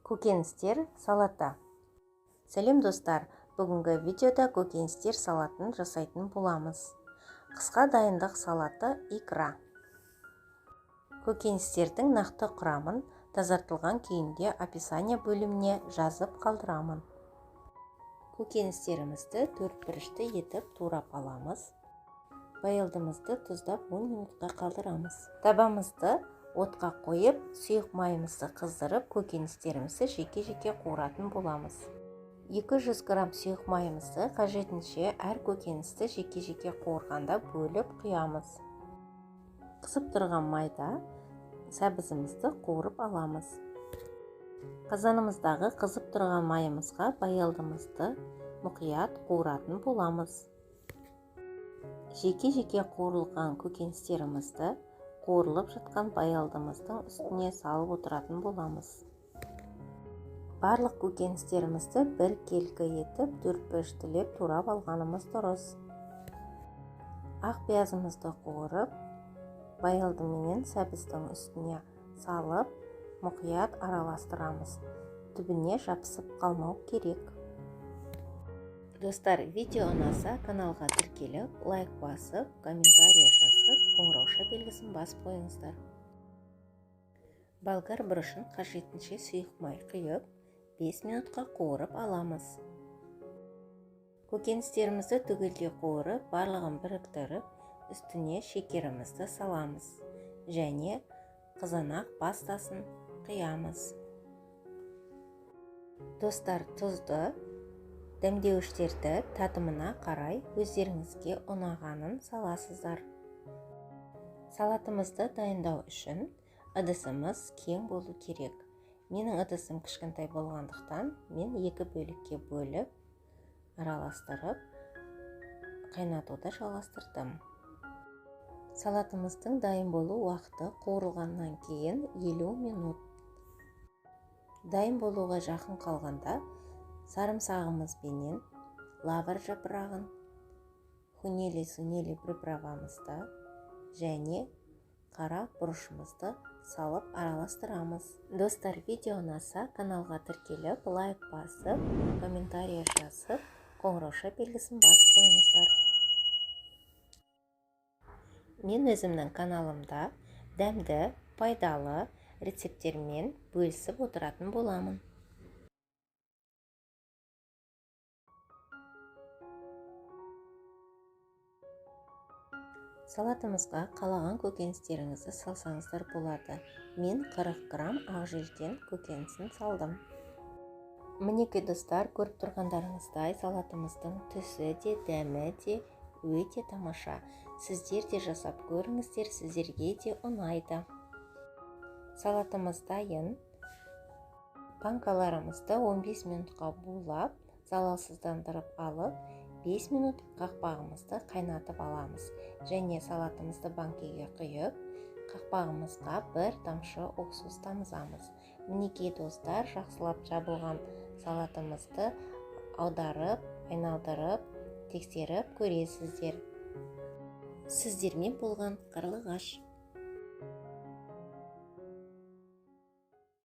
Көкөністер салаты. Сәлем достар, бүгінгі видеода көкөністер салатын жасайтын боламыз. Қысқа дайындық салаты икра. Көкөністердің нақты құрамын тазартылған күйінде описание бөліміне жазып қалдырамын. Көкөністерімізді төрт бұрышты етіп турап аламыз. Баялдымызды тұздап 10 минутқа қалдырамыз. Табамызды отқа қойып, сұйық майымызды қыздырып, көкөністерімізді жеке-жеке қуыратын боламыз. 200 грамм сұйық майымызды қажетінше әр көкөністі жеке-жеке қуырғанда бөліп құямыз. Қызып тұрған майда сәбізімізді қуырып аламыз. Қазанымыздағы қызып тұрған майымызға баялдымызды мұқият қуыратын боламыз. Жеке-жеке қуырылған көкөністерімізді қуырылып жатқан баялдымыздың үстіне салып отыратын боламыз. Барлық көкөністерімізді бір келкі етіп төрт бұрыштылеп турап алғанымыз дұрыс. Ақ пиязымызды қуырып, баялдыменен сәбіздің үстіне салып, мұқият араластырамыз. Түбіне жабысып қалмау керек. Достар, видео ұнаса каналға тіркеліп, лайк басып, комментарий жазып, қоңырауша белгісін басып қойыңыздар. Болгар бұрышын қажетінше сұйық май құйып, 5 минутқа қуырып аламыз. Көкөністерімізді түгелдей қуырып, барлығын біріктіріп, үстіне шекерімізді саламыз және қызанақ пастасын құямыз. Достар, тұзды, дәмдеуіштерді татымына қарай өздеріңізге ұнағанын саласыздар. Салатымызды дайындау үшін ыдысымыз кең болу керек. Менің ыдысым кішкентай болғандықтан, мен екі бөлікке бөліп, араластырып, қайнатуды жалғастырдым. Салатымыздың дайын болу уақыты қуырылғаннан кейін 50 минут. Дайын болуға жақын қалғанда сарымсағымызбенен лавр жапырағын, хунели-сунели приправамызды және қара бұрышымызды салып араластырамыз. Достар, видео ұнаса каналға тіркеліп, лайк басып, комментарий жазып, қоңырауша белгісін басып қойыңыздар. Мен өзімнің каналымда дәмді, пайдалы рецепттермен бөлісіп отыратын боламын. Салатымызға қалаған көкөністеріңізді салсаңыздар болады. Мен 40 грамм ақжелкен көкөнісін салдым. Мінекей достар, көріп тұрғандарыңыздай салатымыздың түсі де, дәмі де өте тамаша. Сіздер де жасап көріңіздер, сіздерге де ұнайды. Салатымыз дайын. Банкаларымызды 15 минутқа булап, залалсыздандырып алып, 5 минут қақпағымызды қайнатып аламыз. Және салатымызды банкеге құйып, қақпағымызға бір тамшы уксус тамызамыз. Мінекей достар, жақсылап жабылған салатымызды аударып, айналдырып, тексеріп көресіздер. Сіздермен болған Қарлығаш.